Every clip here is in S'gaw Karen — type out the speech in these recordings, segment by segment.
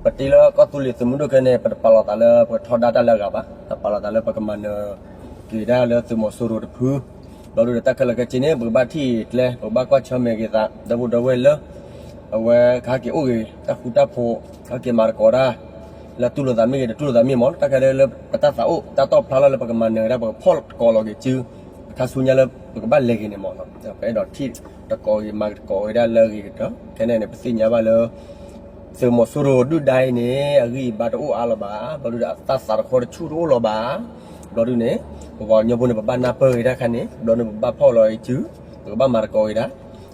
ပတ့လၢကီၢ်သူလ့ၤသုးမုၢ်ဒိၣ်ခဲန့ၣ် ပတပာ်လီၤသးလၢပကထီဒါတၢ်လၢအဂၤဘၣ်, ပပာ်လီၤသးလၢပကမၤနၢၤက့ၤဒၣ်လၢသုးမီၤစိရိၤတဖု, ဘျီဒုးဒီးတၢ်ခဲလၢာ်ခဲဆ့န့ၣ် ပကဘၣ်ထံၣ်ကျဲ ပကဘၣ်ကွၢ်ဆၢၣ်မဲာ်က့ၤသး ဒီပုၢ်ဒီဝဲၢ်လၢ အဝဲကဟဲက့ၤအိၣ်ဂ့ၤ တၢ်ဃူတၢ်ဖိး, ကဟဲက့ၤမၤသကိးတၢ် လၢတူၢ်လိာ်သးမ့ၢ်ဂ့ၤ တတူၢ်လိာ်သးမ့ၢ်ဂ့ၤမး တၢ်ခဲလၢာ်လၢပတၢ်သးအိၣ် တၢ်တီၢ်ဖျါလီၤလၢပကမၤနၢၤဝဲဒၣ် ပကဖီၣ်သကိးလီၤက့ၤစု အခါဆူညါလၢပကဘၣ်လဲၤဂ့ၤန့ၣ်မး, ပအဲၣ်ဒိးထံၣ်သကိးဂ့ၤ မၤသကိးဝဲဒၣ်လၢအဂ့ၤကတၢၢ် ခဲန့ၣ်န့ၣ် ပသ့ၣ်ညါဘၣ်လၢ သုးမီၤစိရိၤဒုၣ်ဒါအံၤန့ၣ် အဂံၢ်အဘါတအိၣ်အါလၢၤဘၣ်, ဘျီဒုးဒီးအတၢ်သးတခီတဆူၣ်တအိၣ်လၢၤဘၣ်, ဘျီဒုးန့ၣ် ပပှၤကညီဖိန့ၣ် ပဘၣ်နၢ်ပၢၢ်ဂ့ၤတၢ်ခါန့ၣ် ဘျီဒုးပဘၣ်ဖီၣ်လီၤအံၤစု ပကဘၣ်မၤသကိးဂ့ၤဒၣ်,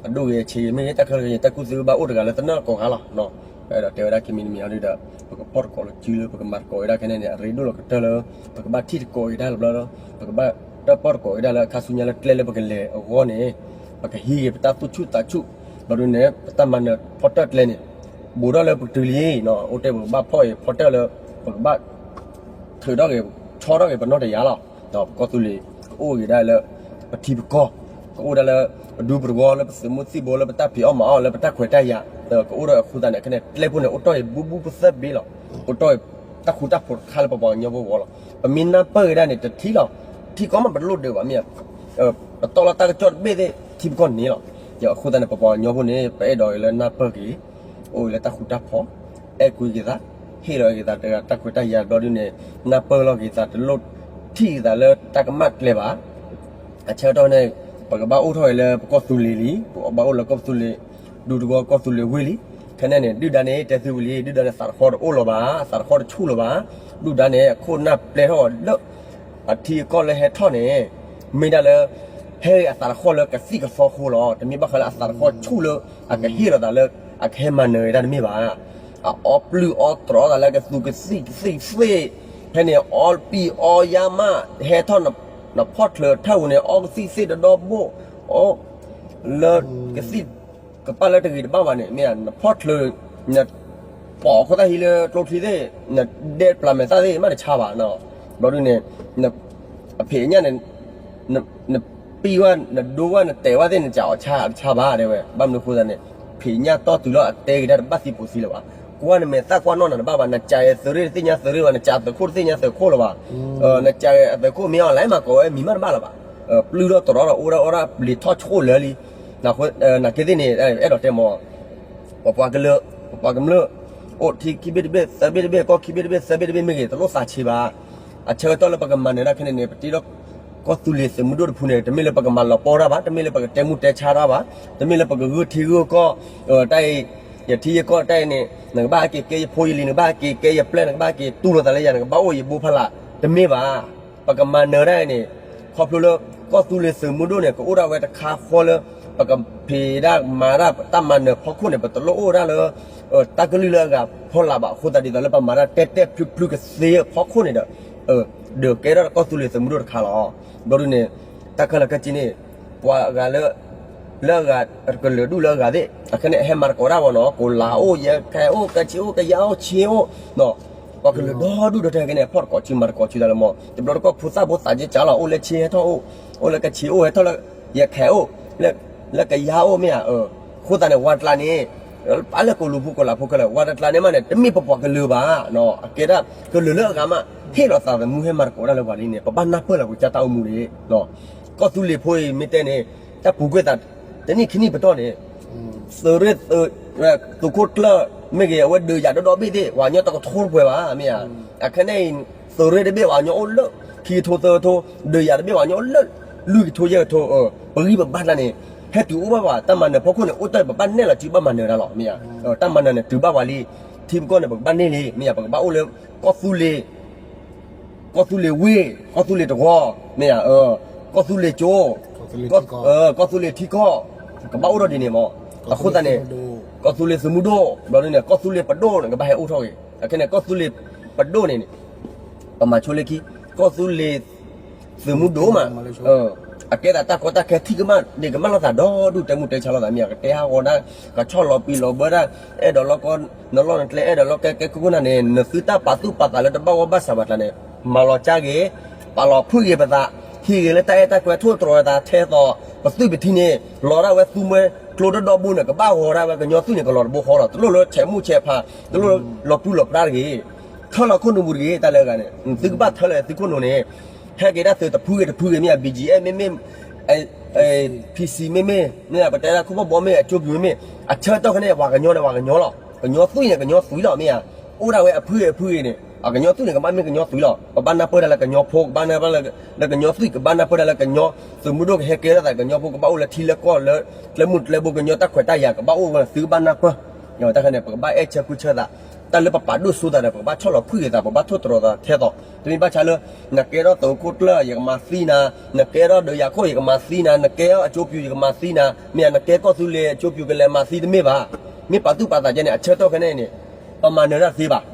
အဒိၣ်ဂ့ၤအဆံးဂ့ၤမ့ၢ်ဂ့ၤ တၢ်ခဲလၢာ်ခဲဆ့ တၢ်ကူၣ်သ့ဘၣ်အိၣ်တဂၤလၢတနီၢ်သကိးခါလီၤ, ပအဲၣ်ဒိးတဲဝဲဒၣ်ခံမံၤတမံၤအံၤဒုးဒီး ပကဖီၣ်သကိးလီၤစုလၢပကမၤသကိးဂ့ၤဒၣ်ခဲန့ၣ်န့ၣ် အရ့ဒိၣ်လီၤကတၢၢ်လၢ ပကဘၣ်ထံၣ်သကိးဂ့ၤတၢ်လၢဘျီလၢ ပကဘၣ်တၢၣ်ပီၣ်သကိးဂ့ၤဒၣ်လၢအခါဆူညါလၢကျဲလၢပကလဲၤအဂီၢ်န့ၣ် ပကဟံးဂ့ၤပတၢ်သူၣ်ဆူၣ်သးဆူၣ်, ဘျီဒုးန့ၣ် ပတၢ်မၤနၢၤဖီတၢၣ်ကျဲန့ၣ် ဘူးထီၣ်လၢပကတုၤလံ, အိၣ်တ့ၢ်ပကဘၣ်ဖီၣ်ဂ့ၤဖီတၢၣ်လၢ ပကဘၣ် ထုးထီၣ်ဂ့ၤ ဆီထီၣ်ဂ့ၤပနီၢ်တယၤလီၤ, ပကီၢ်သူလ့ၤ ကအိၣ်ဂ့ၤဒၣ်လၢ ပထံပကီၢ်, ကအိၣ်ဒၣ်လၢပဒူပသဝီ လၢပသုးမုၢ်သံၣ်ဘိ လၢပတၢ်ဖံးအီၣ်မၤအီၣ် လၢပတၢ်ခွဲးတၢ်ယာ်, ကအိၣ်ဒီးအဃိသတးန့ၣ် ခဲန့ၣ် ကျဲဖိန့ၣ် အိၣ်တီၢ်ဂ့ၤဘူးဘူးပသၢဘ့ၣ်လီၤ, အိၣ်တီၢ်ဂ့ၤ တၢ်ဃူတၢ်ဖိးတခါလၢပပှၤကညီဖိဂီၢ်လီၤ, ပမ့ၢ်နၢ်ပၢၢ်ဂ့ၤဒၣ်န့ၣ် တထံၣ်လီၤ, ထံကီၢ်မးပတလိၣ်ဒၢးဘၣ်မ့ၢ်ဧါ, ပတီၢ်လီၤတၢ်ကစီၣ်တဘ့ၣ်သ့ၣ် ထံပကီၢ်န့ၣ်လီၤ, အဃိသတးန့ၣ် ပပှၤကညီဖိန့ၣ် ပအဲၣ်ဒိးလၢနၢ်ပၢၢ်က့ၤ အိၣ်ဂ့ၤလၢတၢ်ဃူတၢ်ဖိး, အဲၣ်ကွံက့ၤသး, ဟ့ၣ်လီၤက့ၤသးတဂၤတၢ်ခွဲးတၢ်ယာ်ဘျီဒုးန့ၣ် နၢ်ပၢၢ်လီၤက့ၤသးတလိၣ်ထံၣ်က့ၤသးလၢတၢ်ကမၣ်ကျဲဘၣ်, အဆၢကတီၢ်န့ၣ် ပကဘၣ်အိၣ်ထီၣ်ဂ့ၤလၢပကီၢ်သူလ့ၤလံ, ပဘၣ်အိၣ်လၢကီၢ်သူလ့ၤ ဒူသဝီကီၢ်သူလ့ၤဝ့ၢ်လံ, ခဲန့ၣ်န့ၣ် ဒုၣ်ဒါန့ၣ် တဲသုဝံၤလံ, ဒုၣ်ဒါန့ၣ် သးတခီတအိၣ်လၢၤဘၣ်, သးတခီတဆူၣ်လၢၤဘၣ်, ဒုၣ်ဒါန့ၣ် အခိၣ်နၢ်ပျဲထီၣ်အီၤလၢ အထံအကီၢ်လၢဟဲထီၣ်န့ၣ် မ့ၢ်ဒၣ်လၢ ဟဲဂ့ၤအသးတခီလၢကသံၣ်ကသီအဃိလီၤ, တမ့ၢ်ဘၣ်ဃးလၢအသးတခီဆူၣ်လၢ အကဟ့ၣ်လီၤသးလၢ အကဟဲမၤနၢၤဝဲဒၣ်တမ့ၢ်ဘၣ်, အအီပျုၢ်အီတြီသးလၢကသူကသံၣ်ကသံၣ်သ့ၣ်, ဖဲန့ၣ်အီပံာ်အီယါမး ဟဲထီၣ် နဖီၣ်ချၢးထၢၣ်ပူၤန့ၣ် အီကသံၣ်သ့ၣ်တဒီဘိၣ်, အီ လၢကသံၣ် ကပာ်လၢတဂ့ၤတဘၣ်ဘၣ်န့ၣ် မ့ၢ်ဧါ, နဖီၣ်ချၢး နပိာ်ခိၣ်သၣ်ဟံးလၢကျိချံသ့ၣ် နဒဲပျၢ်မဲာ်သၣ်သ့ၣ် မ့ၢ်တဆါဘၣ်, ဘျီဒုးန့ၣ် အဖံးအညၣ်န့ၣ် နပံၢ်ဝဲ နဒိဝဲ နတဲာ်ဝဲသ့ၣ် နစးအီၣ်ဆါ အတဆါဘၣ် တဲဝဲ, ဘၣ်မနုၤအဃိသတးန့ၣ် ဖံးညၣ်တီၢ်တုၤလီၤအတဲက့ၤတၢ်တဘၣ်သံပိာ်သံလၢၤဘၣ်, ကွၢ်နမဲာ်သၣ်ကွၢ်နီၢ်နၤတဘၣ်ဘၣ်, နစးအသုးရ့ၣ်တသ့ၣ်ညါသုးရ့ၣ်ဘၣ်, နစးသုးခိၣ်တသ့ၣ်ညါသုးခိၣ်လၢၤဘၣ်, နစးအသုးခိၣ်မ့ၢ်အီၤ လဲၤမၤကိးဝဲမံၤမးတဘၣ်လၢၤဘၣ်, ပျုၢ်ထီၣ်တြီထီၣ်အိၣ်ဒၣ်အိၣ်ဒၣ်ပျံၤထီၣ်ဆိၣ်လၢာ်လံ, နာ်က့သ့ၣ်န့ၣ် အဲၣ်ဒိးတဲမး ပပှၤကလုာ် ပပှၤကမျၢၢ် အိၣ်ထံခံဘ့ၣ်တဘ့ၣ် သၢဘ့ၣ်တဘ့ၣ် ကီၢ်ခံဘ့ၣ်တဘ့ၣ် သၢဘ့ၣ်တဘ့ၣ်မ့ၢ်ဂ့ၤ တလိၣ်သးဆံးဘၣ်. အဆၢကတီၢ်လၢပကမၤနၢၤတၢ်ခဲန့ၣ်န့ၣ် ပတ့ထီၣ်ကီၢ်သူလ့ၤသုးမုၢ်ဒိၣ်တဖုန့ၣ် တမ့ၢ်လၢပကမၤလီၤပီတၢ်ဘၣ်, တမ့ၢ်လၢပကတဲမူတဲဆါတၢ်ဘၣ်, တမ့ၢ်လၢပကဂုၢ်ထံဂုၢ်ကီၢ် တၢ်အံၤ ယထံယကီၢ်တၢ်အံၤန့ၣ် နကဘၣ်ဟဲက့ၤကဲယဖိယလံၤ နကဘၣ်ဟဲက့ၤကဲယပျဲၢ် နကဘၣ်ဟဲက့ၤတူၢ်လိာ်သးလၢယၤ နကဘၣ်အိၣ်ယဘိဖးလၢ် တမ့ၢ်ဘၣ်. ပကမၤနၢၤတၢ်အံၤန့ၣ် ခီဖျိလၢ ကီၢ်သူလ့ၤသုးမုၢ်ဒိၣ်န့ၣ် ကအိၣ်ဒၣ်ဝဲတခါဃီလၢ ပကဖံးဒၣ်မၤတၢ်တၢ်မၤနၢၤဖီခိၣ်န့ၣ် ပတလိၣ်အိၣ်ဒၣ်လၢ တၢ်ကလုၢ်လၢအဂၤဖီလာ်ဘၣ်အဃိသတး ဒ်သိးလၢပမၤတၢ်တဲတဲဖျုဖျုကသ့အဖီခိၣ်န့ၣ်ဒီး ဒုးကဲထီၣ်ကီၢ်သူလ့ၤသုးမုၢ်ဒိၣ်တခါလီၤ. ဘျီဒုးန့ၣ် တၢ်ခဲလၢာ်ခဲဆ့န့ၣ် ပှၤအဂၤလၢ လၢအဂၤ ကလုာ်ဒူၣ်လၢအဂၤသ့ၣ် အခဲန့ၣ် ဟဲမၤသကိးတၢ်ဘၣ်နီၤ ကိးလၤအိၣ် ယဲခဲအိၣ် ကဆံးအိၣ် ကယၤအိၣ် ဆ့အိၣ် ပှၤကလုာ်ဒီဒူၣ်ဒီထၢခဲန့ၣ် ဖီၣ်တကိးစုမၤတကိးစုဒၣ်လၢမီၤ တဘျီတခီၣ်ဖိသၣ်ဖိသးက့ၤကၢ်လီၤ အိၣ်လၢဆ့ဟဲထီၣ်အိၣ် အိၣ်လၢကဆံးအိၣ်ဟဲထီၣ်လၢ ယဲခဲအိၣ် လၢကယၤအိၣ်မ့ၢ်ဧါ အဃိသတးန့ၣ် ဝၤတကျးန့ၣ် ပာ်လၢကိးလူၤဖိကိးလၤဖိခဲလၢာ် ဝၤတကျးန့ၣ်မးန့ၣ် တမ့ၢ်ပပှၤကလုာ်ဘၣ် အကဲဒၣ်ကလုာ်လၢအဂၤမး ဟ့ၣ်လီၤသးသမူဟဲမၤသကိးတၢ်လၢပှၤလံန့ၣ် ပဘၣ်နၢ်ပၢၢ်လီၤပကစၢ်တၢ်အိၣ်မူန့ၣ် ကီၢ်သူလ့ၤဖိအံၤမ့ၢ်တဲန့ၣ် တၢ်ပူၤကွံာ်သး တနံၣ်ခံနံၣ်ပတီၢ်န့ၣ် သုးရ့ၣ် သုးခိၣ်ကျၢၢ် မ့ၢ်ဂ့ၤ အဝဲဒုးယၤဒီဒီဘ့ၣ်သ့ၣ် ပှၤကညီတကထိတပှဲၤဘၣ် မ့ၢ်ဧါ အခဲန့ၣ်အံၤ သုးရ့ၣ်တဘ့ၣ်ပှၤကညီအိၣ်လၢ ခံကထိသၢကထိ ဒုးယၤတဘ့ၣ်ပှၤကညီအိၣ်လၢ လွံၢ်ကထိယဲၢ်ကထိ ပဂံၢ်ပဘါတၢ်န့ၣ် ဟဲတုၤအိၣ်ဘၣ်ပှၤ တၢ်မၤနၢၤဖီခိၣ်န့ၣ် အိၣ်တၢ်ပဘၣ်နဲၣ်လီၤစုဘၣ်မၤနၢၤတၢ်လီၤ မ့ၢ်ဧါ တၢ်မၤနၢၤန့ၣ် တုၤဘၣ်ပှၤလံ ထံပကီၢ်န့ၣ် ပကဘၣ်န့ၢ်လံ မ့ၢ်ဧါ ပကဘၣ်အိၣ်လၢ ကီၢ်သူလ့ၤ ကီၢ်သူလ့ၤဝ့ၢ် ကီၢ်သူလ့ၤတဝီ မ့ၢ်ဧါ ကီၢ်သူလ့ၤကၠိ ကီၢ်သူလ့ၤထံကီၢ် ကဘၣ်အိၣ်ထီၣ်ဒ်န့ၣ်မး အဃိသတးန့ၣ် ကီၢ်သူလ့ၤသုးမုၢ်ဒိၣ် ဘျီဒ်န့ၣ် ကီၢ်သူလ့ၤပဒိၣ်န့ၣ် ကဘၣ်ဟဲအိၣ်ထီၣ်ဂ့ၤ အခဲန့ၣ် ကီၢ်သူလ့ၤပဒိၣ်န့ၣ်န့ၣ် ပမၤဆိလၢခံ ကီၢ်သူလ့ၤသုးမုၢ်ဒိၣ်မး အကဲသးတၢ်ကီတၢ်ခဲထံၣ်ကမၣ် ဒ့ၣ်ကမၣ်လိာ်သးဒီဒူၣ် တဲမူတဲဆါလိာ်သးမ့ၢ် ကတဲဟးဂီၤဒၣ် ကဆီၣ်လီၤပံၤလီၤဘၢဒၣ် အဲၣ်ဒိးလီၤကီ နလီၢ်နကျဲ အဲၣ်ဒိးလီၤကဲကဲခိၣ်ခိၣ်နၢ်န့ၣ် နသုတၢ်ပာ်သူၣ်ပာ်သးလၢတဘၣ်ဝီဘၣ်ဆၣ်ဘၣ်ကျါန့ၣ် မၤလီၤကၢ်ဂ့ၤ ပာ်လီၤဖုၣ်ဂ့ၤပသး ဟံးဂ့ၤလၢတၢ်အဲၣ်တၢ်ကွဲထိၣ်တြီၤသးထဲသိး ပသွံၣ်ပထံန့ၣ် လီၤဒၣ်ဝဲသူမှဲ ကျိတဒီဘိန့ၣ် ကဘၣ်ဂီၤဒၣ်ဝဲကညီသွံၣ်န့ၣ် ကလီၤတဘိဃီလီၤ. တလိၣ်လၢဆဲးမူဆဲးဖး, တလိၣ်လၢလီၤပူၤလီၤပြါတဂ့ၤ. ထၢလီၤခိၣ်နူာ်ပူၤတဂ့ၤ. တၢ်လၢအဂၤန့ၣ် သုကဘၣ်ထၢလီၤသုခိၣ်နူာ်န့ၣ်, ဟဲက့ၤဒၣ်သုတဖုဂ့ၤတဖုဂ့ၤ မ့ၢ်ဧါ, B G F မ့မ့ၢ်, PC မ့မ့ၢ်, မ့ၢ်ဧါ, ပတဲဒၣ်ခိၣ်ဖီၣ်ဘီမ့ၢ်, အကၠိပူၤမ့မ့ၢ်, အဆၢကတီၢ်ခဲန့ၣ် ပှၤကညီန့ၣ် ပှၤကညီလီၤ. ကညီသွံၣ်န့ၣ် ကညီသွံၣ်လီၤ မ့ၢ်ဧါ. အိၣ်ဒၣ်ဝဲအဖုဂ့ၤအဖုဂ့ၤန့ၣ် အကညီသွံၣ်န့ၣ် ကဘၣ်မ့ၢ်ကညီသွံၣ်လီၤ. ပဘၣ်နၢ်ပၢၢ်ဒၣ်လၢကညီဖိ, ကဘၣ်နၢ်ပၢၢ်လၢကညီသွံၣ်, ကဘၣ်နၢ်ပၢၢ်ဒၣ်လၢကညီသုးမုၢ်ဒိၣ်ကဟဲကဲထီၣ်သး, ကညီဖိကဘၣ်အိၣ်လၢထံလၢကီၢ်လၢ ကျဲမုၢ်ကျဲဘိ ကညီတၢ်ခွဲးတၢ်ယာ်ကဘၣ်အိၣ်ဝဲ, သုကဘၣ်နၢ်ပၢၢ်. တၢ်ခါန့ၣ် ပကဘၣ်အဲၣ်ဆၢကွံဆၢသး, တၢ်လၢပပာ်ဒိၣ်စိသးဒီး ပကဘၣ်ဆီၣ်လီၤဖုၣ်က့ၤသး, ပဘၣ်ထိၣ်သတြီၤသးထဲသိး, တမ့ၢ်ဘၣ်ဆၣ်လၢ နကဲထီၣ်သုးခိၣ်ကျၢၢ် ယကမၤသံနၤ, နကဲထီၣ်ဒီးယၤခိၣ် ယကမၤသံနၤ, နကဲထီၣ်အကၠိပူၤ ယကမၤသံနၤ, မ့ၢ်ဧါ, နကဲကီၢ်သူလ့ၤအကၠိပူၤ ကလဲၤမၤသံတမ့ၢ်ဘၣ်. မ့ၢ်ပာ်သူၣ်ပာ်သးကဲန့ၣ် အဆၢကတီၢ်ခဲန့ၣ်န့ၣ် ပမၤနၢၤတၢ်တသ့ဘၣ်.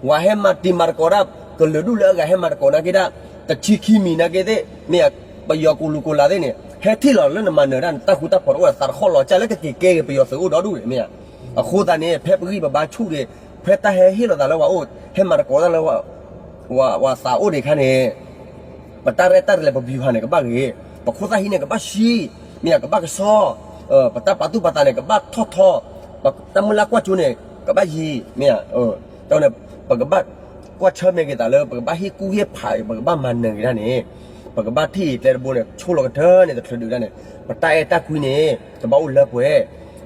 ပှၤဟဲမၤတံၤမၤသကိးတၢ် ကလုာ်ဒူၣ်လၢအဂၤဟဲမၤသကိးနာ်က့ဒၣ် တဆံခံမံၤနာ်က့သ့ၣ်, မ့ၢ်ဧါ, ပယီၤကူၣ်လူၤကူၣ်လၤသ့ၣ်န့ၣ် ဟဲထံၣ်လီၤလၢနမၤနၢၤတၢ်န့ၣ် တၢ်ဃူတၢ်ဖိးတအိၣ်ဒီး သးတခီလီၤကၢ်လၢကက့ၤကဲက့ၤပယီၤသုးအိၣ်ဒီဒူၣ်န့ၣ် မ့ၢ်ဧါ. အဃိသတးန့ၣ် ဖဲပဂံၢ်ပဘါဆူၣ်ဒီး ဖဲတၢ်ဟဲဟ့ၣ်လီၤသးလၢပှၤအိၣ် ဟဲမၤသကိးတၢ်လၢ ပှၤသးအိၣ်ဒံးအခါန့ၣ် ပတၢ်ရဲၣ်တၢ်ကျဲၤ ပဗျူဟာန့ၣ် ကဘၣ်ဂ့ၤ, ပခိၣ်သၣ်ဟံးန့ၣ် ကဘၣ်ဆှံ, မ့ၢ်ဧါ, ကဘၣ်ကဆှီ, ပတၢ်ပာ်သူၣ်ပာ်သးန့ၣ် ကဘၣ်ထီၣ်ထီ, ပတၢ်မုၢ်လၢ်ကွၢ်စိန့ၣ် ကဘၣ်ယံၤ, မ့ၢ်ဧါ. တၢ်န့ၣ် ပကဘၣ်ကွၢ်ဆၢၣ်မဲာ်က့ၤသးလၢ ပကဘၣ်ဟ့ၣ်ကူၣ်ဟ့ၣ်ဖး ပကဘၣ်မၤနၢၤက့ၤတၢ်န့ၣ် ပကဘၣ်ထံၣ်ကျဲတဘိန့ၣ် ဆိလီၤကတၢၢ်န့ၣ် တချုးဒုးဒၣ်န့ၣ် ပတၢ်အဲၣ်တၢ်ကွံန့ၣ် ကဘၣ်အိၣ်လၢပှဲၤ,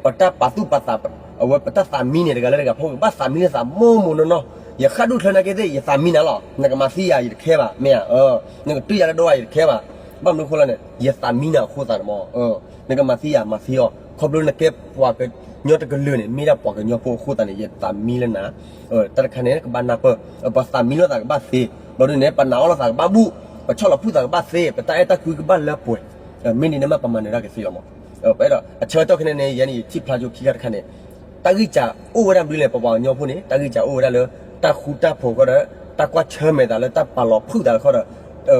ပတၢ်ပာ်သူၣ်ပာ်သး အဝဲပတၢ်သးမံန့ၣ် တဂၤလၢတဂၤဖိ ကဘၣ်သးမံလၢသးမိၢ်မိၢ်နီၢ်နီၢ်, ယဃၣ်ဒူၣ်ချၢနာ်က့သ့ၣ် ယသးမံနၤလီၤ, နကမၤသံယၤ ယတခဲဘၣ်, မ့ၢ်ဧါ, နကတုၤယၤလၢဒိၣ်ဝါ ယတခဲဘၣ်, ဘၣ်မနုၤအဃိလဲၣ်န့ၣ် ယသးမံနၤအဃိသတးန့ၣ်မ့ၢ်, နကမၤသံယၤ မၤသံအီၤ, ခီဖျိနကဲပှၤကညီတကလုာ်န့ၣ် မ့ၢ်ဒၣ်ပှၤကညီဖိအဃိသတးန့ၣ် ယသးမံလၢနၤ, တၢ်တခါန့ၣ် ကဘၣ်နၢ်ပၢၢ်, ပသးမံလိာ်သးကဘၣ်သ့, ဘျီဒုန့ၣ် ပနာ်အီၤလိာ်သးကဘၣ်ဘူၣ်, ပဆီၣ်လီၤဖုၣ်သးကဘၣ်သ့, ပတၢ်အဲၣ်တၢ်ကွံကဘၣ်လၢပှဲၤ, မ့ၢ်ဒ်န့ၣ်မး ပမၤနၢၤတၢ်ကသ့လီၤမ့ၢ်, ပအဲၣ်ဒိးအဆၢကတီၢ်ခဲန့ၣ်န့ၣ် ယဲန့ၣ်ယထံၣ်ဖျါကၠိခံခါတခါန့ၣ်, တၢ်ဂံၢ်စၢ်အိၣ်ဝဲဒၣ်မနုၤလဲၣ်, ပပှၤကညီဖိန့ၣ် တၢ်ဂံၢ်စၢ်အိၣ်ဝဲဒၣ်လၢ တၢ်ဃူတၢ်ဖိးဃီဒီး တၢ်ကွၢ်ဆၢၣ်မဲာ်သးလၢတၢ်ပာ်လီၤဖုၣ်သးတခီဒီး သး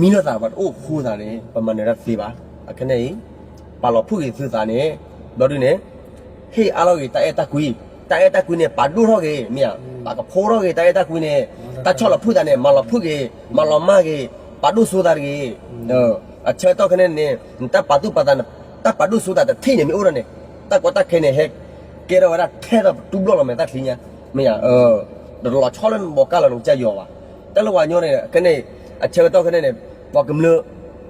မံလိာ်သးပှၤတအိၣ်အဃိသတးန့ၣ် ပမၤနၢၤတၢ်တသ့ဘၣ်. အခဲန့ၣ်အံၤ ပာ်လီၤဖုၣ်ဂ့ၤသုသးန့ၣ် ဘျီဒုန့ၣ် ဟ့ၣ်အါထီၣ်ဂ့ၤတၢ်အဲၣ်တၢ်ကွံ, တၢ်အဲၣ်တၢ်ကွံန့ၣ် ပာ်ဒိၣ်ထီၣ်ဂ့ၤ မ့ၢ်ဧါ, ပာ်ကဖိထီၣ်ဂ့ၤတၢ်အဲၣ်တၢ်ကွံန့ၣ်, တၢ်ဆီၣ်လီၤဖုၣ်သးန့ၣ် မၤလီၤဖုၣ်ဂ့ၤ, မၤလီၤမၢ်ဂ့ၤ, ပာ်ဒိၣ်စိသးတဂ့ၤ. အဆၢကတီၢ်ခဲန့ၣ်န့ၣ် နတၢ်ပာ်သူၣ်ပာ်သးန့ၣ် တၢ်ပာ်ဒိၣ်စိသးတထံၣ်န့ၣ်မ့ၢ်အိၣ်ဒီးန့ၣ် တၢ်ကီတၢ်ခဲန့ၣ် ဟဲကဲထီၣ်ဝဲဒၣ်ထဲသိးပတူၢ်ဘျီၣ်လီၤမဲာ်တၢ်ချံညါ, မ့ၢ်ဧါ, တလီၤဆီလၢနဘီကၢ်လီၤနကစၢ်ယွၤဘၣ်. တၢ်လၢပှၤကညီန့ၣ် ခဲန့ၣ် အဆၢကတီၢ်ခဲန့ၣ်န့ၣ် ပှၤကမျၢၢ်,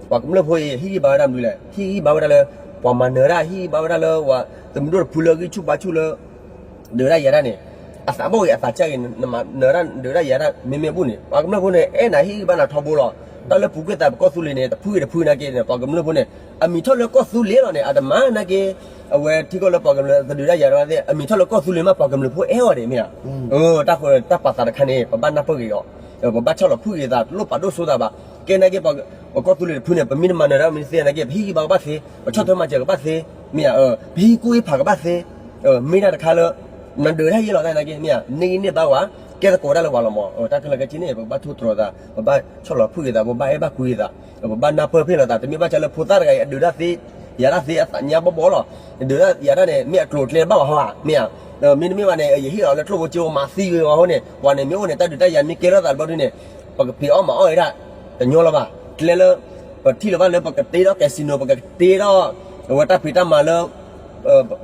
ပှၤကမျၢၢ်ဖိအံၤ ဟ့ၣ်ဂံၢ်ဘါဝဲဒၣ်မနုၤလဲၣ်, ဟ့ၣ်ဂံၢ်ဘါဝဲဒၣ်လၢ ပှၤမၤနၢၤတၢ်, ဟ့ၣ်ဂံၢ်ဘါဝဲဒၣ်လၢ ပှၤသုးမုၢ်ဒိၣ်တဖုလၢဂံၢ်ဆူၣ်ဘါဆူၣ်လၢ ဒုးတၢ်ယၤတၢ်န့ၣ် အသးဘီၣ်ဂ့ၤ အသးစၢ်ဂ့ၤ နမၤနၢၤတၢ်ဒုးတၢ်ယၤတၢ် မ့မ့ၢ်ဘူၣ်န့ၣ် ပှၤကမျၢၢ်ဖိန့ၣ် အဲၣ်နၤဟ့ၣ်ဂံၢ်ဘါနၤထီဘိလီၤ. တၢ်လၢပူၤကွံာ်သးပကီၢ်သူလ့ၤန့ၣ် တဖုဂ့ၤတဖုနာ်က့န့ၣ် ပှၤကမျၢၢ်ဖိန့ၣ် အမံၤထီၣ်လၢကီၢ်သူလ့ၤလီၤန့ၣ် အတမၤနာ်က့ အဝဲထံကီၢ်လၢပှၤကမျၢၢ်တဒုးတၢ်ယၤတၢ်ဘၣ်သ့ၣ် အမံၤထီၣ်လၢကီၢ်သူလ့ၤမး ပှၤကမျၢၢ်ဖိအဲၣ်အီၤဒံးမ့ၢ်ဧါ. တၢ်ဃိတၢ်ပာ်သးတခါန့ၣ် ပဘၣ်နၢ်ပၢၢ်ဂ့ၤအီၤ, ပဘၣ်ဆီၣ်လီၤဖုၣ်ဂ့ၤသး တလိၣ်ပာ်ဒိၣ်စိသးဘၣ်. ကဲနာ်က့ ပကီၢ်သူလ့ၤတဖုန့ၣ် ပမ့ၢ်တမၤနၢၤတၢ်မ့ၢ်သ့နာ်က့ ပဟ့ၣ်ဂံၢ်ဘါကဘၣ်သ့, ပဆီၣ်ထွဲမၤစၢၤကဘၣ်သ့, မ့ၢ်ဧါ, ပဟ့ၣ်ကူၣ်ဟ့ၣ်ဖးကဘၣ်သ့, မ့ၢ်တၢ်တခါလၢ နဒုးတၢ်ယဲလီၤတၢ်နာ်က့ မ့ၢ်ဧါ, န့ၢ်ဂံၢ်န့ၢ်ဘါဝဲ, ကဲသကိးတၢ်လၢပှၤလီၤမး. တၢ်ခဲလၢာ်ခဲဆ့န့ၣ် ပကဘၣ်ထိၣ်သတြီၤသး, ပဘၣ်ဆီၣ်လီၤဖုၣ်ဂ့ၤသး, ပဘၣ်အဲၣ်ဘၣ်ကွံဂ့ၤသး, ပဘၣ်နၢ်ပၢၢ်ဖဲလီၤသး, တမ့ၢ်ဘၣ်ဆၣ်လၢဖိသၣ်တဂၤအံၤ အဒုးတၢ်သ့, ယၤတၢ်သ့ အသးညါဘီဘီလီၤ. ဒုးတၢ်ယၤတၢ်န့ၣ် မ့ၢ်အကျိၤအကျဲဘၣ်ဝဲဟီဧါ, မ့ၢ်ဧါ, မ့တမ့ၢ်ဘၣ်န့ၣ် ယဟ့ၣ်အီၤလၢကျိၣ်ဖိစ့ဖိမၤသံဝဲအဃိန့ၣ် ပှၤန့ၣ်မ့ၢ်အိၣ်န့ၣ် တၢ်ဒုးတၢ်ယၤမ့ၢ်ကဲထီၣ်သးတဘျီဒုန့ၣ် ပကဖံးအီၣ်မၤအီၣ်ဝဲဒၣ် တညီလီၤဘၣ်. ကျဲလၢ ပထံၣ်လၢၤဘၣ်လၢပကတ့ထီၣ် casino ပကတ့ထီၣ် အဝဲတၢ်ဖံးတၢ်မၤလၢ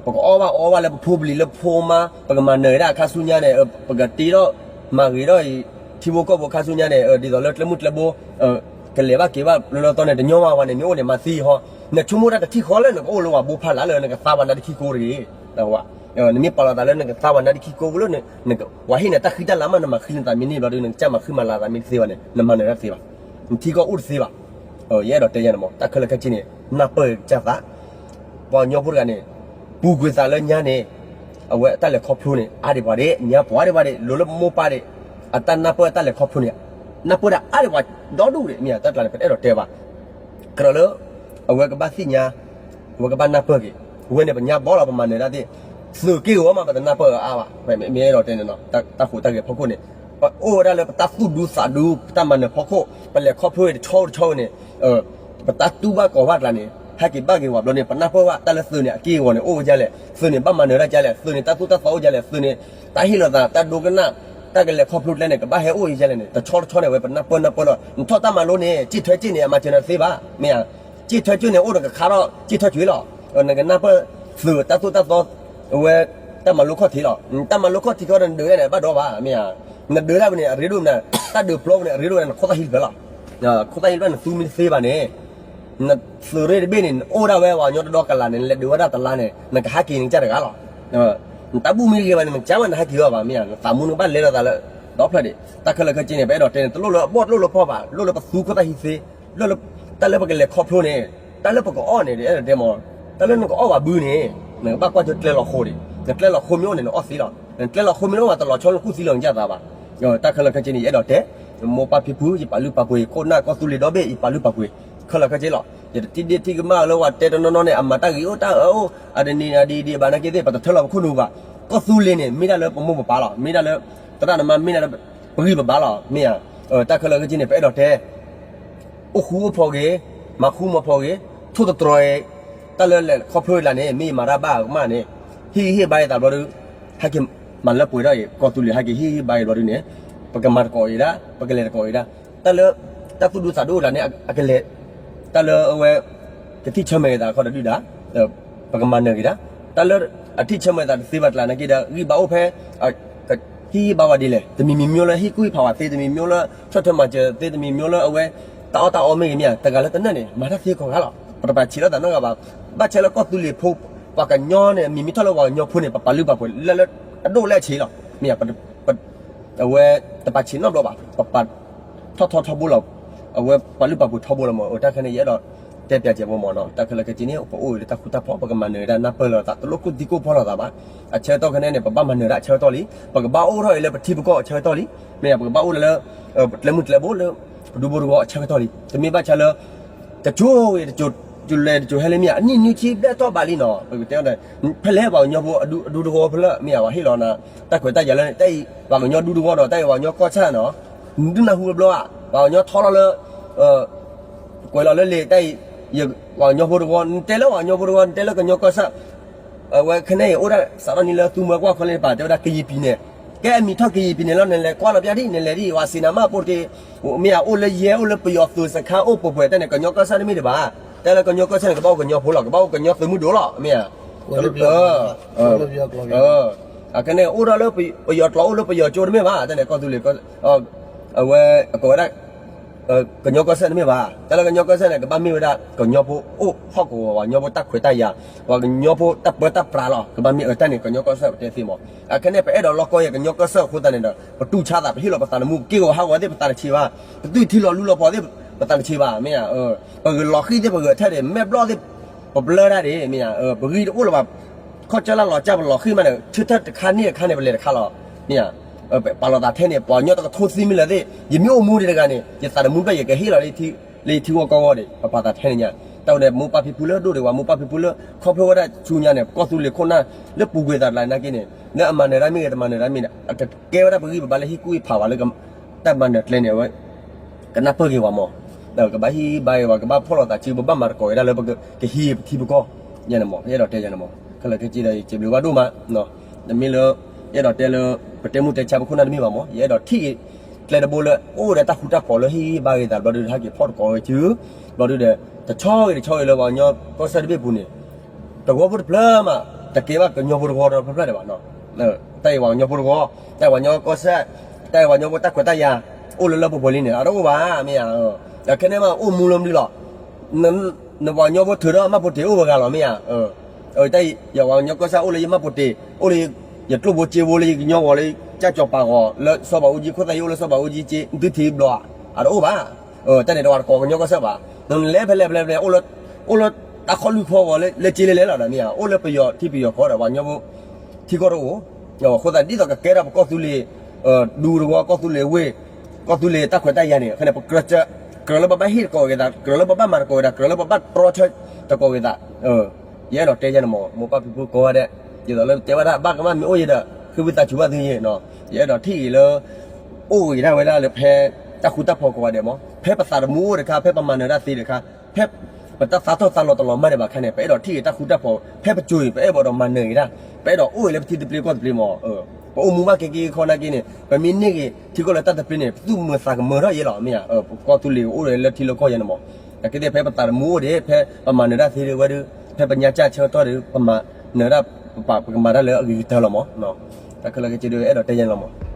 ပကအီၣ်ဘၣ်အီဘၣ်လၢပဖိပလံၤလၢဖိမါ ပကမၤနၢၤဝဲဒၣ်အခါဆူညါန့ၣ် ပကတ့ထီၣ်မၤဂ့ၤထီၣ်အံၤ ထံဖိကီၢ်ဖိအခါဆူညါန့ၣ် ဒ်သိးလၢကျဲမုၢ်ကျဲဘိ ကလဲၤဘၣ်က့ၤဘၣ်လၢလၢတီန့ၣ် တညီမးဝဲန့ၣ် မ့ၢ်အိၣ်န့ၣ် မၤသံအီၤဟီ, နဆိကမိၣ်တၢ်တထံၣ်ဃီလၢနကအိၣ်လၢပှၤဘိဖးလၢ်လၢနကသါပှၤနါဒ့ခံကိးတဂ့ၤ. နမ့ၢ်ပာ်လီၤသးလၢနကသါပှၤနါဒ့ခံကိးလၢ ပှၤဟ့ၣ်နၤတၢ်ဃံတၢ်လၤမး နမၤဃံနသးမ့ၢ်န့ၢ်ဘျီဒု နကစၢ်မၤဃံမၤလၤသးမ့ၢ်တသ့ဘၣ်န့ၣ် နမၤနၢၤတၢ်တသ့ဘၣ်. နထံကီၢ်အိၣ်တသ့ဘၣ်. ယအဲၣ်ဒိးတဲယၤန့ၣ်မး တၢ်ခဲလၢာ်ခဲဆ့န့ၣ် နၢ်ပၢၢ်ကစၢ်သး ပှၤကညီဖိတဂၤန့ၣ် ပူၤကွံာ်သးလၢညါန့ၣ် အဝဲအတၢ်လဲၤခီဖျိန့ၣ် အါဒံးပှၤဒံး ညါပှၤဒံးပှၤဒံး လိၤလၢမိၢ်ပၢ်ဒံး အတၢ်နၢ်ပၢၢ်အတၢ်လဲၤခီဖျိန့ၣ် နၢ်ပၢၢ်ဒၣ်အါဒံးပှၤဒီဒူၣ်ဒံး မ့ၢ်ဧါ တၢ်ကျါန့ၣ် ပတအဲၣ်ဒိးတဲဘၣ်. ကြၢးလၢ အဝဲကဘၣ်သ့ၣ်ညါ အဝဲကဘၣ်နၢ်ပၢၢ်က့ၤ ဝဲန့ၣ် ပညါဘီလီၤ ပမၤနၢၤတၢ်သ့ၣ် သုးက့ၢ်ဂီၤမး ပတနၢ်ပၢၢ်အါဘၣ်. မ့ၢ်အဲၣ်ဒိးတဲန့ၣ်နီၤ တၢ်ဃိးတၢ်ဂဲၤဖီခိၣ်န့ၣ် ပအိၣ်ဝဲဒၣ်လၢပတၢ်သူၣ်ဒူသးဒူ ပတၢ်မၤနၢၤဖီခိၣ် ပလဲၤခီဖျိတဆီတဆီန့ၣ် ပတၢ်တူၢ်ဘၣ်ကီၤဘၣ်ကျါန့ၣ် ဟဲက့ၤဘၣ်က့ၤဝဲဘျီန့ၣ် ပနၢ်ပၢၢ်ဘၣ်တၢ်လၢသုးန့ၣ် အက့ၢ်အဂီၤန့ၣ် အိၣ်ဝဲဒ်လဲၣ်, သုးန့ၣ် ဘၣ်မၤနၢၤတၢ်ဒ်လဲၣ်, သုးန့ၣ် တၢ်သိၣ်တၢ်သီအိၣ်ဒ်လဲၣ်, သုးန့ၣ် တၢ်ဟ့ၣ်လီၤသး တၢ်ဒိကနၣ် တၢ်ကလဲၤခီဖျိကျဲန့ၣ် ကဘၣ်ဟဲအိၣ်ဒ်လဲၣ်န့ၣ် တဆီတဆီန့ၣ် အဝဲပနၢ်ပၢၢ်နၢ်ပၢၢ်လီၤ. နထီၣ်တၢ်မၤလိန့ၣ် စံၣ်ထွဲစ့ၣ်န့ၣ် အမၤစၢၤနၤတသ့ဘၣ်, မ့ၢ်ဧါ. စံၣ်ထွဲစ့ၣ်န့ၣ် အိၣ်ဒီးကခါထီၣ် စံၣ်ထွဲစ့ၣ်လီၤ. နကနၢ်ပၢၢ်သုးတၢ်သိၣ်တၢ်သီ အဝဲ တၢ်မၤလိခီၣ်ထံးလီၤ. တၢ်မၤလိခီၣ်ထံးခီဒီး နဒုးဒၣ်န့ၣ် ဘၣ်ဒီးဘၣ် မ့ၢ်ဧါ. နဒုးဒၣ်ဝဲန့ၣ် အရ့ဒိၣ်မနုၤ, တၢ်ဒုးပျီဝဲန့ၣ် အရ့ဒိၣ်ဝဲဒၣ် နခိၣ်သၣ်ဟံၣ်တဖျၢၣ်လီၤ. ခိၣ်သၣ်ဟံၣ်တဖျၢၣ် နသူမ့ၢ်တသ့ဘၣ်န့ၣ် နသုးရ့ၣ်တဘ့ၣ်န့ၣ် နအိၣ်ဒၣ်ဝဲပှၤကညီတဒီကလးန့ၣ် နလဲၤဒုးဝဲဒၣ်တလါန့ၣ် နကဟးက့ၤနကစၢ်တဂၤလီၤ. နတၢ်ဘူၣ်မ့ၢ်ဂ့ၤဘၣ်န့ၣ် နကစၢ်ဝဲ နဟးက့ၤဝဲဘၣ် မ့ၢ်ဧါ. နသးမူနကဘၣ်လဲလိာ်သးလၢ ဒီဖျၢၣ်ဒံး. တၢ်ခဲလၢာ်ခဲဆ့န့ၣ် ပအဲၣ်ဒိးတဲန့ၣ် တလိၣ်လၢအဘီၣ် တလိၣ်လၢဖီၣ်ဘၣ်, လိၣ်လၢပသူခိၣ်သၣ်ဟံၣ်သ့, လၢ တၢ်လၢပကလဲၤခီဖျိန့ၣ်, တၢ်လၢပကအီၣ်န့ၣ် အဲၣ်ဒိးတဲမး, တၢ်လၢနကအီၣ်ဘၣ်ဘုန့ၣ် နကဘၣ်ကွၢ်ကၢကျဲလီၤဃိဒံး. နကျဲလီၤဃိမ့ၢ်အိၣ်န့ၣ် နအီၣ်သ့လီၤ. နကျဲလီၤဃိမ့ၢ်အိၣ်ဘၣ် တလီၤဆီလၢကူၣ်သံလီၤနကစၢ်သးဘၣ်. တၢ်ခဲလၢာ်ခဲဆ့န့ၣ် ယအဲၣ်ဒိးတဲ, မိၢ်ပၢ်ဖံဖု ယပာ်လုၢ်ပာ်ပှ့ၤ ခိၣ်နၢ်ကီၢ်သူလ့ၤဒီဘ့ၣ် ယပာ်လုၢ်ပာ်ပှ့ၤ ခဲလၢာ်ခဲဆ့လီၤ. ယတထံၣ်ဒ့ၣ်ထံၣ်ကမၣ်လၢပှၤတဲတနီၤနီၤန့ၣ် အမၤတၢ်ဂ့ၤအိၣ်တၢ်အၢအိၣ် အဒ်န့ၣ်အဒ်ဒံးဘၣ်နာ်က့သ့ၣ် ပတထၢလီၤပခိၣ်နူာ်ဘၣ်. ကီၢ်သူလ့ၤန့ၣ် မ့ၢ်ဒၣ်လၢပမိၢ်ပပၢ်လီၤ. မ့ၢ်ဒၣ်လၢ သရၣ်သမါ မ့ၢ်ဒၣ်လၢ ပဂံၢ်ပဘါလီၤ မ့ၢ်ဧါ. တၢ်ခဲလၢာ်ခဲဆ့န့ၣ် ပအဲၣ်ဒိးတဲ အိၣ်ဃူအိၣ်ဖိးဂ့ၤ, မၤဃူမၤဖိးဂ့ၤ, ထိၣ်သတြီၤဂ့ၤ, တၢ်လၢလဲၤခီဖျိလၢ်န့ၣ် မ့ၢ်မၤတၢ်ဘၣ်ကမၣ်န့ၣ် ဟ့ၣ်ဂံၢ်ဟ့ၣ်ဘါအသးဘျီဒုး ဟဲက့ၤမၤလၢပှဲၤထီၣ်အံၤ ကီၢ်သူလ့ၤဟဲက့ၤဟ့ၣ်ဂံၢ်ဟ့ၣ်ဘါအံၤဘျီဒုးန့ၣ် ပကမၤသကိးအံၤဒၣ် ပကလဲၤသကိးအံၤဒၣ်. တၢ်လၢ တၢ်သူၣ်ဒူသးဒူအိၣ်လၢ်န့ၣ် အကလဲၤ တၢ်လၢအဝဲ ကထံၣ်ဆၢမဲာ်က့ၤသးခီဒီးဒုၣ်ဒါ ပကမၤနၢၤက့ၤဒၣ်. တၢ်လၢ အထံၣ်ဆၢမဲာ်သးတသ့ဘၣ်တကျါနာ်က့ဒီး ဂံၢ်ဘါအိၣ်ဖဲ ဟ့ၣ်ဂံၢ်ဘါဝဲဒ်လဲၣ်, တမံၤမံၤမ့ၢ်လၢဟ့ၣ်ကူၣ်ဟ့ၣ်ဖးဝဲသ့, တမံၤမ့ၢ်လၢဆီၣ်ထွဲမၤစၢၤသ့, တမံၤမ့ၢ်လၢအဝဲ တၢ်အီၣ်တၢ်အီမ့ၢ်ဂ့ၤမ့ၢ်ဧါ, တဂၤလၢတနၢ်န့ၣ် မၤတၢ်သ့ကိးဂၤလီၤ. ပတပာ်ဆံးလိာ်သးနီတဂၤဘၣ်. ဘၣ်ဆၣ်လၢကီၢ်သူလ့ၤဖိ ပှၤကညီန့ၣ် မံၤမံၤထီၣ်လၢပှၤကညီဖိန့ၣ် ပပာ်လုၢ်ပာ်ပှ့ၤလၢလၢအဒိၣ်လၢအဆံးလီၤ. မ့ၢ်ဧါ, အဝဲတပာ်ဆံးနီတဘျီဘၣ်, ပပာ်ထီၣ်ထီထီဘိလီၤ. အဝဲပာ်လုၢ်ပာ်ပှ့ၤထီဘိလီၤမး. အတၢ်ခဲန့ၣ် ယအဲၣ်ဒိးတဲပၠးစဲးဖိမးနီၤ, တၢ်ခဲလၢာ်ခဲဆ့န့ၣ် ပအိၣ်အံၤလၢတၢ်ဃူတၢ်ဖိး ပကမၤနၢၤဒၣ်နၢ်ပၢၢ်လိာ်သး တလိၣ်ကူၣ်သံကူၣ်ဖီလိာ်သးဘၣ်. အဆၢကတီၢ်ခဲန့ၣ်န့ၣ် ပဘၣ်မၤနၢၤဒၣ်အဆၢကတီၢ်လံ, ပကဘၣ်အိၣ်ထီၣ်အံၤလၢပထံပကီၢ်အဆၢကတီၢ်လံ, မ့ၢ်ဧါ, ပကဘၣ်အိၣ်လၢ ကျဲမုၢ်ကျဲဘိလၢ ပဒူဖိတဝီအဆၢကတီၢ်လံ. တမ့ၢ်ဘၣ်ဆၣ်လၢ တစိၤဂ့ၤတစိၤလဲၤတစိၤဟဲလၢမ့ၢ်ဧါ, အနံၣ်နွံဆံဘျဲၣ်ထီၣ်ဘးလံနီၤ, ပကတဲအီၤန့ၣ် ဖဲလဲၣ်ပှၤကညီဖိအဒူတဝီဖဲလၢမ့ၢ်ဧါ, ပှၤဟ့ၣ်လီၤနၤ တၢ်ခွဲးတၢ်ယာ်လၢ တၢ်အံၤပှၤကညီဒူတဝီဒီး တၢ်အံၤပှၤကညီကီၢ်ဆၣ်နီၤ, ဒုးနၢ်ဟူတဘျီဧါ, ပှၤကညီထီလီၤလၢ ကွဲးလီၤလၢလံာ်တၢ်အံၤ, ပှၤကညီဖိတဝီ, နတဲလၢပှၤကညီဖိတဝီ, နတဲလၢကညီကီၢ်ဆၣ်, အဝဲခဲန့ၣ်အံၤ အိၣ်ဒၣ်စးထီၣ်န့ၣ်လၢသူမွဲကွၢ်ခီလ့ၣ်တပၤ တဲဝဲဒၣ်ကယံၤပံၤန့ၣ်, ကဲအမံၤထီၣ်ကယံၤပံၤန့ၣ်လီၤ, နလဲၤကွၢ်လီၤပျၢ်ဒံး, နလဲၤဒံး ဝၤစံးနၤမးပိတ့, မ့ၢ်ဧါ, အိၣ်လၢယဲၢ် အိၣ်လၢပယီၤသုးစခါ အိၣ်ပှဲၤပှဲၤ တဲန့ၣ် ကညီကီၢ်ဆၣ်တမ့ၢ်ဒံးဘၣ်, တဲလၢကညီကီၢ်ဆၣ်န့ၣ် ကဘၣ်အိၣ်ကညီဖိလီၤ, ကဘၣ်အိၣ်ကညီသုးမုၢ်ဒိၣ်လီၤ, မ့ၢ်ဧါ. အခဲန့ၣ် အိၣ်ထီၣ်လၢပယီၤကျိာ် အိၣ်လၢပယီၤကၠိတမ့ၢ်ဘၣ်, တဲန့ၣ် ကီၢ်သူလ့ၤ အဝဲအကိးဝဲဒၣ် ကညီကီၢ်စဲၣ်တမ့ၢ်ဘၣ်, တၢ်လၢကညီကီၢ်စဲၣ်န့ၣ် ကဘၣ်မ့ၢ်ဝဲဒၣ် ကညီဖိအိၣ်ဟီၣ်ကဝီၤ, ပှၤကညီဖိတၢ်ခွဲးတၢ်ယာ်, ပှၤကညီဖိတၢ်ပၢတၢ်ပြးလီၤ, ကဘၣ်မ့ၢ်အတၢ်န့ၣ် ကညီကီၢ်စဲၣ်ပတဲသ့မး. အခဲန့ၣ် ပအဲၣ်ဒိးလီၢ်ကီၢ်ယဲၢ်ကညီကီၢ်စဲၣ်အဃိသတးန့ၣ်ဒီး ပတူၢ်ဆါသး ပဟ့ၣ်လီၤပသးသမူ ပက့ၢ်ဂီၤဟးဂီၤသ့ၣ် ပသးတဆံးဘၣ်, ပသွံၣ်ထံလီၤလူလီၤဖီသ့ၣ် ပသးတဆံးဘၣ်, မ့ၢ်ဧါ, ပဂုာ်လီၤဃံၣ်သ့ၣ် ပဂုာ်ထဲဒၣ် မဲာ်ဘျီၣ်သ့ၣ် ပဘျၢဒၣ်ဒၣ် မ့ၢ်ဧါ, ပဂံၢ်တအိၣ်လၢၤဘၣ်, ခီၣ်ကၢလၢ်လီၤကၢ် ပလီၤဃံၣ်မးန့ၣ် ဆၢထၢၣ်တခါန့ၣ်တခါန့ၣ် ပလဲၤတခါလီၤ, မ့ၢ်ဧါ, ပာ်လီၤသးထဲန့ၣ် ပှၤကညီတကထိသံမ့ၢ်လၢာ်သ့ၣ် ယမ့ၢ်အိၣ်မူဒံးတဂၤန့ၣ် ယသးသမူဘၣ်ယကဟ့ၣ်လီၤ လၢယထံဂီၢ်ကီၢ်ဂီၢ်ဒံး ပပာ်သးထဲန့ၣ်ညါ, တၢ်ဝဲန့ၣ် မိၢ်ပၢ်ဖံဖုလၢဒိၣ်ဒံးဝဲ မိၢ်ပၢ်ဖံဖုလၢခီဖျိဝဲဒၣ်ဆူညါန့ၣ် ပကီၢ်သူလ့ၤခိၣ်နၢ် လၢပူၤကွံာ်သးတလါနာ်က့န့ၣ် လၢအမၤနၢၤတၢ်မ့ၢ်ဂ့ၤ တမၤနၢၤတၢ်မ့ၢ်ဂ့ၤ အကကဲဝဲဒၣ်ပဂံၢ်ပဘါလၢဟ့ၣ်ကူၣ်ဟ့ၣ်ဖးဝဲလၢ တၢ်မၤနၢၤကျဲန့ၣ် အဝဲ ကနၢ်ပၢၢ်က့ၤဝဲမး, ကဘၣ်ဟ့ၣ်ဂံၢ်ဟ့ၣ်ဘါက့ၤဝဲ ကဘၣ်ဖီၣ်လိာ်သးစု ပဘၣ်မၤသကိးဝဲဒၣ်လၢပကဟံးပထံပကီၢ် ယဲန့ၣ်မး ယအဲၣ်ဒိးတဲယဲန့ၣ်မး ခဲလၢာ်ခဲဆ့ဒီး ယစံးဘျုးဘၣ်ဒိၣ်မး, တမ့ၢ်လၢ ယအဲၣ်ဒိးတဲလၢ ပတဲမုၢ်တဲဆါပခိၣ်နၢ်တမ့ၢ်ဘၣ်မး ယအဲၣ်ဒိးထံၣ်က့ၤ ကျဲတဘိလၢ အိၣ်ဒီးတၢ်ဃူတၢ်ဖိးလၢဟ့ၣ်ဂံၢ်ဟ့ၣ်ဘါက့ၤသးဘျီဒုး ဟဲက့ၤဖီၣ်သကိးဝဲစု ဘျီဒုးဒီး တဆီဂ့ၤတဆီဂ့ၤလၢပှၤကညီကီၢ်စဲၣ်တဘ့ၣ်ပူၤန့ၣ် တဝီဖိတဖျၢၣ်မး တကဲဘၣ်ကညီဖိတဝီဒီးဖျၢၣ်ဖျၢၣ်ဒံးဘၣ်နီၤ, တၢ်အံၤပှၤကညီဖိတဝီ တၢ်အံၤပှၤကညီကီၢ်စဲၣ် တၢ်အံၤပှၤကညီဖိတၢ်ခွဲးတၢ်ယာ် အိၣ်လၢလၢပှဲၤပှဲၤလံန့ၣ် အတအိၣ်ဘၣ် မ့ၢ်ဧါ, ဒီးခဲန့ၣ်မး အိၣ်မူလၢမနုၤလီၤ နပှၤကညီဖိထုးထီၣ်မၢ်ဖိတ့ၤအိၣ်ပှဲၤဂၤလီၤ မ့ၢ်ဧါ, တၢ်အံၤ ယပှၤကညီကီၢ်စဲၣ်အိၣ်လၢယမၢ်ဖိတ့ၤ အိၣ်လၢ ယကျိၣ်ဖိစ့ဖိလၢယကညီဂီၤလၢ ကၢ်ကၠီၤပၤဂီၤ လၢစီၤဘးအူကၠံ ခိၣ်သၣ်ယိၣ်အိၣ်လၢစီၤဘးအူကၠံစ့ သုထံဘျီဧါ, အတအိၣ်ဘၣ်, တၢ်န့ၣ်တဝၤတကိးကညီကီၢ်စဲၣ်ဘၣ်, နလဲၤဖဲလဲၣ်ဖဲလဲၣ်ဖဲလဲၣ် အိၣ်လၢတၢ်ခီၣ်လွံၢ်ဖီဂီၤလၢစ့လဲၣ်လဲၣ်လီၤဒီးမ့ၢ်ဧါ, အိၣ်လၢပယီၤထံပယီၤကီၢ်ဒီးပှၤကညီဖိ ထံကီၢ်တအိၣ်, အဃိသတးဒ်သိးကကဲထီၣ်ပကီၢ်သူလ့ၤ ဒူတဝီ ကီၢ်သူလ့ၤဝ့ၢ် ကီၢ်သူလ့ၤတၢ်ခွဲးတၢ်ယာ်န့ၣ် အဃိန့ၣ် ပကြၢး ကြၢးလၢပဘၣ်ဟ့ၣ်သကိးက့ၤသး ကြၢးလၢပဘၣ်မၤသကိးက့ၤသး ကြၢးလၢပဘၣ်တြီဆၢသကိးက့ၤသး, ယအဲၣ်ဒိးတဲယဲန့ၣ်မး မိၢ်ပၢ်ဖံဖုကိးဂၤဒဲး, ဒ်သိးလၢတဲဝဲဒၣ် ဘၣ်ကမၣ်မ့ၢ်အိၣ်ယဲဒီး ဃ့ဝံသးစူၤဘၣ်သုယဲနီၤ, ယအဲၣ်ဒိးထံၣ်အံၤလၢ အိၣ်ဂ့ၤဒၣ်ဝဲဒၣ်လၢဖဲ တၢ်ဃူတၢ်ဖိးကိးဂၤဒဲးမး ဖဲပသးသမူအိၣ်တခါ ဖဲပမၤနၢၤတၢ်သ့တခါ ဖဲ ပတၢ်သးထီၣ်သးလီၤတလီၤမၢ်ဒံးဘၣ်ခါန့ၣ် ပအဲၣ်ဒိးထံၣ်ဂ့ၤတၢ်ဃူတၢ်ဖိး ဖဲပစိၤအံၤ ပအဲၣ်ဒိးမၤနၢၤဂ့ၤဒၣ်, ပအဲၣ်ဒိးအိၣ်ဂ့ၤလၢပထံသဘျ့ကီၢ်သဘျ့မး, ပအိၣ်မူဘၣ်က့ၤက့ၤခီနာ်က့န့ၣ် ပမ့ၢ်န့ၢ်ဂ့ၤထံကီၢ်လၢတၢ်သဘျ့န့ၣ် ပသူၣ်မုာ်သးကမၢထီၣ်ယဲလီၤ မ့ၢ်ဧါ, ပကီၢ်သူလ့ၤအိၣ်ဒီးလၢထံလၢကီၢ်ယဲန့ၣ်မး, နာ်က့သ့ၣ်ဖဲပသးသမူအိၣ်ဒံး ဖဲပမၤနၢၤတၢ်သ့ဒံးဝဲဒုး ဖဲပညါကၢ်ဆၢကတီၢ်ဒီး ပမၤနၢၤဒၣ်ပပာ် ပကမၤတၢ်လၢအဂ့ၤကတၢၢ်လီၤမး. တၢ်ခဲလၢာ်ခဲဆ့ဒီး အဲၣ်ဒိးတဲယဲန့ၣ်လီၤမး.